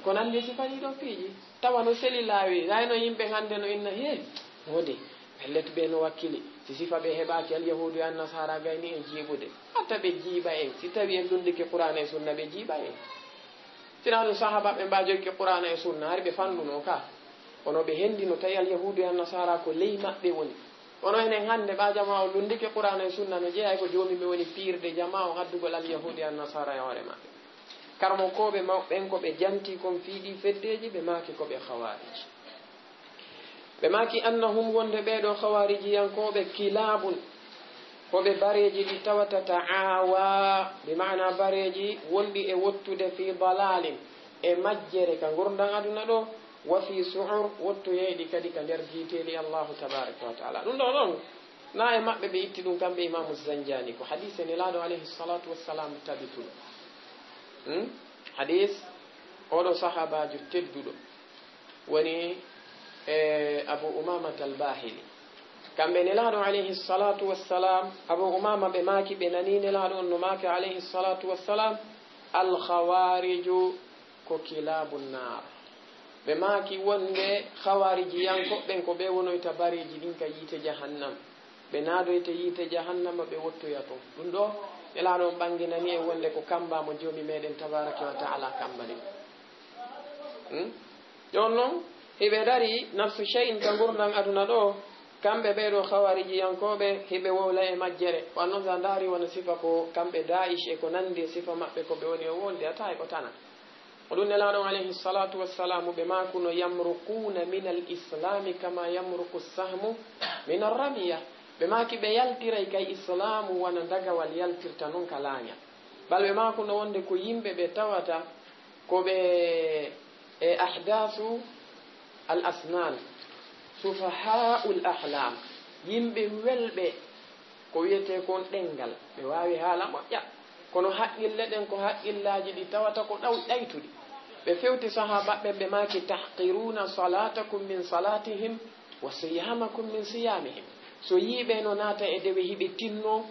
Ko nanndi e sifa ɗii ɗoo piiji. Tawa no seli laawi, hayno yimɓe hannde no inna, "He, wode, pellet ɓe no wakkili. Si sifa ɓe heɓaaki, alyahuudu e annasaara gayni en jiiɓude." Hatta ɓe jiiɓa en. Si tawi en lunndike Qur'aana e Sunna, ɓe jiiɓa en. Sinaa ɗum sahaabaaɓe mbaajoyke Qur'aana e Sunna, hari ɓe fanɗuno ka. Kono ɓe henndino tawi alyahuudu e annasaara ko ley maɓɓe woni. Kono enen hannde, ɓaa jamaa o lunndike Qur'aana e Sunna, no jeyaa ko joomi men woni piirde jamaa o addugol alyahuudu e annasaara e hoore maɓɓe. Karamokooɓe maɓɓe ɓen ko ɓe janti kon fii ɗii feddeeji, ɓe maaki ko ɓe khawarij. Ɓe maaki, "Annahum", wonde ɓee ɗoo khawarijiyankooɓe, "kilaabun", ko ɓe bareeji ɗi tawata ta'aawa, bi maana bareeji wonɗi e wottude fii dalaalin, e majjere ka ngurndan aduna ɗoo, wa fii su'ur, wottoyayɗi kadi ka nder jiiteeli Allaahu tabaaraka wa ta'aala. Ɗum ɗoo ɗon, na e maɓɓe ɓe itti ɗum kamɓe Imaamu Zanjaani, ko hadiise Nelaaɗo alayhi salaatu wassalaam tabituɗo. Hmm? Hadiis oɗo sahaabaajo tedduɗo. Woni e Abu Umamat al-Bahili. Kamɓe Nelaaɗo alayhi salatu wassalam, Abu Umama ɓe maaki, ɓe nani Nelaaɗo on no maaki alayhi salatu wassalam, "Al-khawariju ko kilabu nar." Ɓe maaki wonde khawarijiyankoɓe ɓen ko ɓe wonoyta bareeji ɗin ka yiite jahannam. Ɓe naadoyta yiite jahannama, ɓe wottoya ton. Ɗum ɗo, Nelaaɗo on ɓanginani en wonde ko kamba mo Joomi meɗen tabaraka wa ta'ala kambani. Hmm? Jon non, hiɓe dari nafsu shay'in ka ngurndan aduna ɗo, kamɓe ɓee ɗo khawarijiyankooɓe, hiɓe wowla e majjere. Wan non, sa ndaari wona sifa ko kamɓe Da'ish e ko nandi e sifa maɓɓe ko ɓe woni o wolde, a taay ko tana. Ko ɗum Nelaaɗo on alayhi salatu wassalamu ɓe maakuno, "Yamruquna min al islami kama yamruqu sahmu min arramiya." Ɓe maaki ɓe yaltiray kay islamu wona dagawal yaltirta non ka laaña. Bal ɓe maakuno wonde ko yimɓe ɓe tawata ko ɓe e ahdasu al asnan, sufaha'ul ahlam, yimɓe welɓe ko wiyetee kon ɗenngal, ɓe waawi haala moƴƴa, kono haqqille ɗen ko haqqillaaji ɗi tawata ko ɗaw-, ɗaytuɗi. Ɓe fewti sahaabaaɓe ɓen, ɓe maaki, "Tahqiruna salatakum min salatihim wa siyamakum min siyamihim." So yiiɓe no naata e dewe, hiɓe tinno,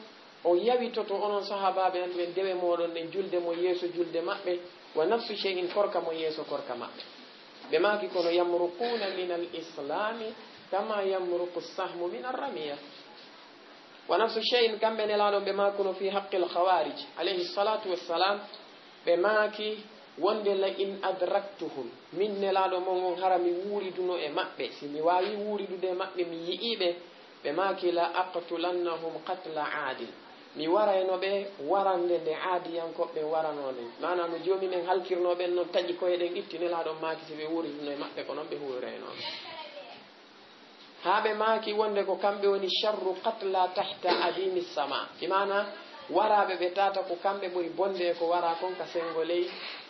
o yawitoto onon sahaabaaɓe an ɓen dewe mooɗon ɗen, julde mo yeeso julde maɓɓe, wa nafsu shay'in, korka mo yeeso korka maɓɓe. Ɓe maaki, "Kono yamruquna min al islami kama yamruqu sahmu min arramiya." Wa nafsu shay'in, kamɓe Nelaaɗo ɓe maakuno fi haqqil khawarij, alayhi salatu wassalam, ɓe maaki wonde, "La in adraktuhum", min Nelaaɗo mon on, hara mi wuuriduno e maɓɓe, si mi waawi wuuridude e maɓɓe, mi yi'iɓe, ɓe maaki, "La aqtulannahum qatla aadin", mi warayno ɓe warande nde aadiyankoɓe ɓen warano nden. Maanaa no Joomi men halkirno ɓen non, taƴi ko'e ɗen itti, Nelaaɗo on maaki si ɓe wuuriduno e maɓɓe, ko non ɓe huurayno. Haa ɓe maaki wonde ko kamɓe woni sharru qatla tahta adimi sama. Bi maana, waraaɓe ɓe tata ko kamɓe ɓuri bonde e ko waraa kon ka senngo ley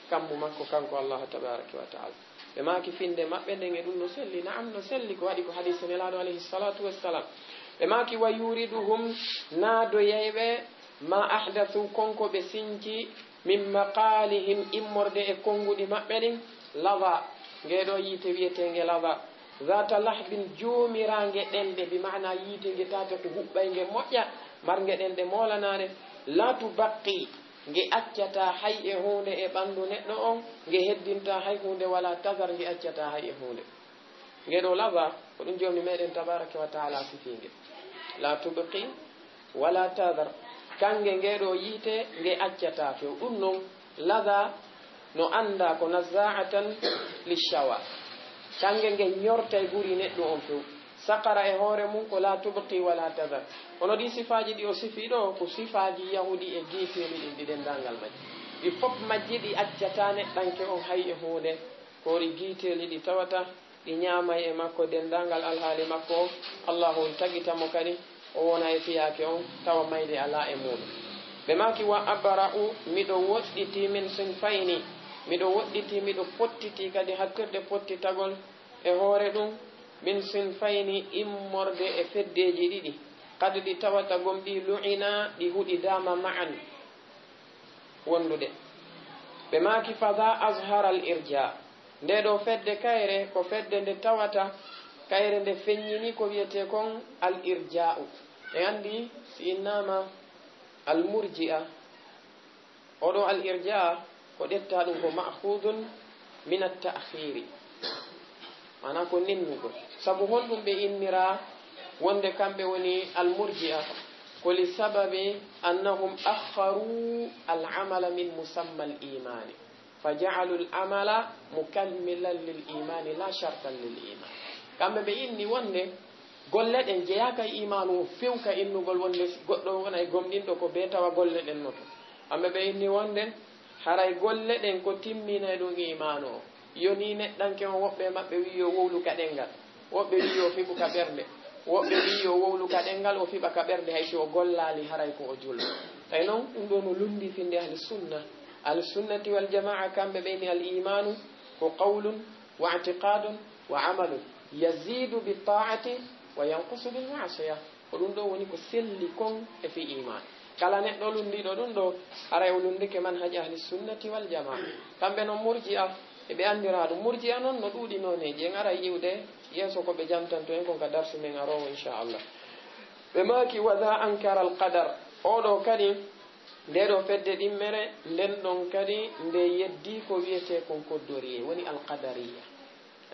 kammu makko, kanko Allahu tabaraka wa ta'ala. Ɓe maaki finde maɓɓe nden e ɗum no selli. Na'am, no selli, ko waɗi ko hadiis Nelaaɗo alayhi salatu wassalam. Ɓe maaki, "Wa yuriduhum", naadoyay ɓe, "ma ahdathu", kon ko ɓe sinci, "min maqalihim", immorde e konnguɗi maɓɓe ɗin, "lava", ngee ɗoo yiite wiyeteenge lava, "zata lahbin", joomiraange ɗenɗe, bi maana yiite nge tata ko huɓɓaynge moƴƴa, marnge ɗenɗe moolanaaɗe, "la tubaqqi", nge accataa hay e huunde e ɓanndu neɗɗo on, nge heddintaa hay huunde, "wala tadhar", nge accataa hay e huunde. Ngee ɗoo lava, ko ɗum Joomi meɗen tabaraka wa ta'ala sifii nge. "La tubqi wala tadhar." Kannge ngee ɗoo yiite, nge accataa few. Ɗum non, lava, no annda ko nazaa'atan lishawa. Kannge nge ñortay guri neɗɗo on few. Saqara e hoore mum ko la tubqi wala tadar. Kono ɗi sifaaji ɗi o sifii ɗo, ko sifaaji yahudi e giiteeli ɗin ɗi denndaangal majji. Ɗi fof majji ɗi accata neɗɗanke on hay e huunde. Ko ɗi giiteeli ɗi tawata ɗi ñaamay e makko denndaangal alhaali makko o. Allahu on tagita mo kadi, o wona e fiyaake on, tawa mayde alaa e muuɗum. Ɓe maaki, "Wa abra'u, miɗo woɗɗiti, min sinfayni, miɗo woɗɗiti, miɗo fottiti kadi hattirde fottitagol e hoore ɗum, min sinfayni, immorde e feddeeji ɗiɗi, kadi ɗi tawata gom ɗi lu'ina, ɗi huɗidaama ma'an." Wondude. Ɓe maaki, "Fada azhara al irja." Nde ɗo fedde kayre ko fedde nde tawata kayre nde feññini ko wiyetee kon al irja'u. En anndi si innama al murji'a, oɗo al irja ko ɗetta ɗum ko ma'khudun min at ta'khiri. Maanaa ko nennugol. Sabu honɗum ɓe innira wonde kamɓe woni al murji'a? Ko li sababi annahum akhkharu al amala min musamma al imani, fa ja'alu al amala mukammilan lil imani la shartan lil iman. Kamɓe ɓe inni wonde golle ɗen jeyaaka e imaanu o few, ka innugol wonde goɗɗo wona e gomɗinɗo ko bee tawa golle ɗen no to. Kamɓe ɓe inni wonde haray golle ɗen ko timminay ɗum imaanu o. Yoni neɗɗanke on, woɓɓe maɓɓe wi'i yo wowlu ka ɗenngal, woɓɓe wi'i yo fiɓu ka ɓernde, woɓɓe wi'i yo wowlu ka ɗenngal, o fiɓa ka ɓernde, hay si o gollaali haray ko o julɗo. Tawi non ɗum ɗo no lundi finde ahli sunna. Ahli sunnati wal jamaa, kamɓe ɓe ni al imanu ko qawlun wa i'tiqadun wa amalun, yazidu bi ta'ati wa yanqusu bil ma'siya. Ko ɗum ɗo woni ko selli kon e fii iman. Kala neɗɗo lunndiiɗo ɗum ɗo, haray o lunndike manhaj ahli sunnati wal jamaa. Kamɓe non murji'a, eɓe anndiraa ɗum. Murji'a non no ɗuuɗi nooneeji, en aray iwde yeeso ko ɓe jantanto en kon ka darsu men aroowo, inchallah. Ɓe maaki, "Wa dha ankara al qadar." Oo ɗo kadi, nde ɗo fedde ɗimmere, nden ɗon kadi nde yeddii ko wiyetee kon koddoriyee, woni al qadariya.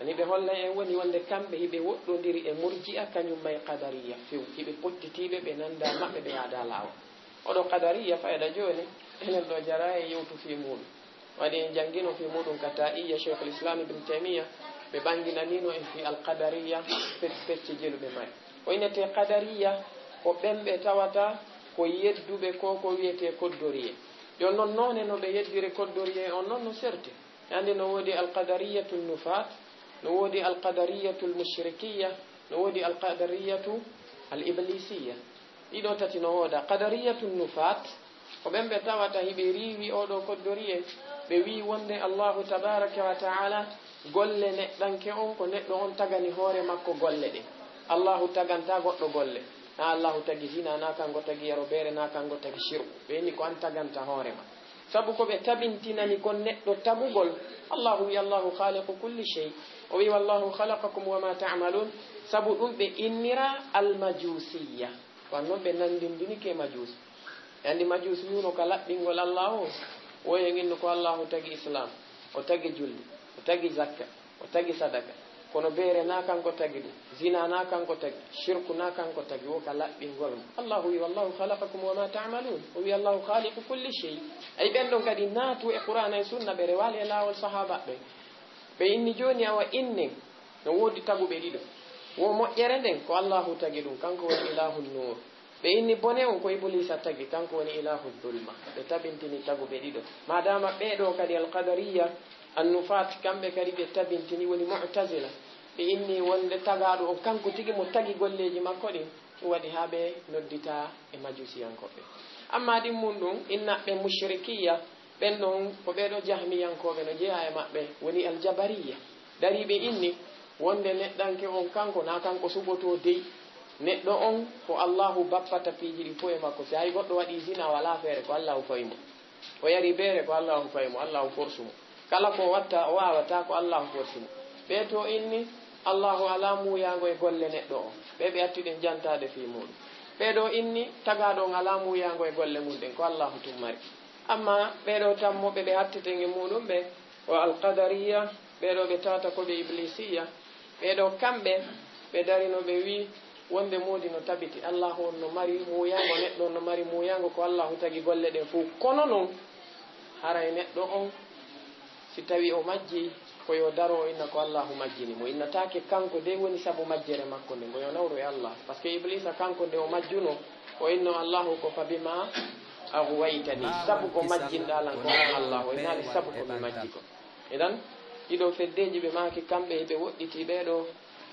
Ani ɓe holla en woni wonde kamɓe hiɓe woɗɗondiri e murji'a, kañum ma e qadariya few. Hiɓe pottitiiɓe, ɓe nanndaa maɓɓe, ɓe yaadaa laawol. Oɗo qadariya fayda jooni, enen ɗo jaraa e yewtu fii muuɗum. Waɗi en janngino fii muuɗum ka Taa'iyya Sheikhul Islam Ibn Taymiyya, ɓe ɓannginanino en fii al qadariya, pe-, pecce jeluɓe mari. Ko innetee qadariya, ko ɓen ɓe tawata ko yedduɓe ko ko wiyetee koddoriyee. Jooni non noone no ɓe yeddiri koddoriyee on non no serti. Hannde no woodi al qadariyatu nufat, no woodi al qadariyatu al mushrikiya, no woodi al qadariyatu al iblisiya. Ɗiɗo tati no wooda. Qadariyatu nufat, ko ɓen ɓe tawata hiɓe riiwi oɗo koddoriyee, ɓe wi'i wonde Allahu tabaraka wa ta'ala golle neɗɗanke on, ko neɗɗo on tagani hoore makko golle ɗen. Allahu tagantah goɗɗo golle. Na Allahu tagi zina, na kanko tagi yaro beere, na kanko tagi shirku. Ɓe inni ko an tagantah hoore ma. Sabu ko ɓe tabintinani kon neɗɗo tagugol. Allahu wi, "Allahu khaliqu kulli shay." O wi, "Wallahu khalaqakum wa ma ta'malun." Sabu ɗum ɓe innira al-majusiyya. Wan non ɓe nandindini ke majusi. E andi majusi wi'uno ka laɓɓingol Allahu. Woyen innu ko Allahu tagi Islam, o tagi julde, o tagi zakka. O tagi sadaka. Kono beere na kanko tagi ɗum. Zina na kanko tagi. Shirku na kanko tagi. Wo ka laɓɓingol mo. Allahu wi, "Wallahu khalaqakum wa ma ta'malun." O wi, "Allahu khaliqu kulli shay." Ay ɓen ɗon kadi naatu e Qur'ana e Sunna, ɓe rewaali e laawol sahaaba ɓe. Ɓe inni jooni awa innen no woodi taguɓe ɗiɗo. Wo moƴƴere nden ko Allahu tagi ɗum, kanko woni Ilahun Nur. Ɓe inni bone on ko Ibuliisa tagi, kanko woni ilahu dulma. Ɓe tabintini taguɓe ɗiɗo. Maadaama ɓee ɗoo kadi alqadariya, annufaat, kamɓe kadi ɓe tabintini, woni mu'tazila. Ɓe inni wonde tagaaɗo on kanko tigi mo tagi golleeji makko ɗin, ɗum waɗi haa ɓe nodditaa e majusiyankooɓe. Ammaa ɗin mun ɗum, innaɓe mushrikiya, ɓen ɗon ko ɓee ɗoo jahmiyankooɓe no jeyaa e maɓɓe, woni aljabariya. Dariiɓe inni wonde neɗɗanke on kanko, na kanko suɓotoo dey. Neɗɗo on ko Allahu bappata piiji ɗi fof e makko. Si hay goɗɗo waɗii zina, walaa feere, ko Allahu fawi mo. O yarii beere, ko Allahu fawi mo, Allahu forsu mo. Kala ko watta, o waawataa, ko Allahu forsi mo. Ɓee to inni Allahu alaa muuyaango e golle neɗɗo on. Ɓee ɓe atti ɗen jantaade fii muuɗum. Ɓee ɗoo inni tagaaɗo on alaa muuyaango e golle mun ɗen, ko Allahu tun mari. Ammaa ɓee ɗoo tammo ɓe ɓe hatteten e muuɗum ɓe, o alqadariya, ɓee ɗoo ɓe tawata ko ɓe iblisiya, ɓee ɗoo kamɓe ɓe darino ɓe wi'i wonde moodi no tabiti, Allahu on no mari muuyaango, neɗɗo on no mari muuyaango, ko Allahu tagi golle ɗen fof. Kono non, haray neɗɗo on Si tawi o majji, ko yo daro o inna ko Allahu majjini mo. Innataake kanko de woni sabu majjere makko nde, mbo yo nawru e Allah. Parce que Iblisa kanko nde o majjuno, o inno Allahu ko fa bima aghwaytani. Sabu ko majjinɗaa lan ko an Allah, o inaali sabu ko mi majji ko. Idan, ɗiɗo feddeeji ɓe maaki kamɓe hiɓe woɗɗiti ɓee ɗo,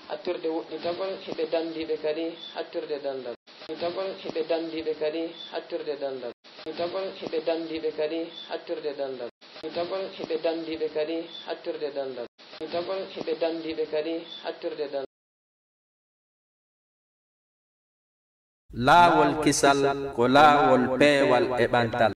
hattirde woɗɗitagol, hiɓe dandiiɓe kadi hattirde dandal. Woɗɗitagol, hiɓe dandiiɓe kadi hattirde dandal. Woɗɗitagol, hiɓe dandiiɓe kadi hattirde dandal. Woɗɗitagol, hiɓe dandiiɓe kadi hattirde dandal. Woɗɗitagol, hiɓe dandiiɓe kadi hattirde dandal. Laawol kisal ko laawol peewal e ɓantal.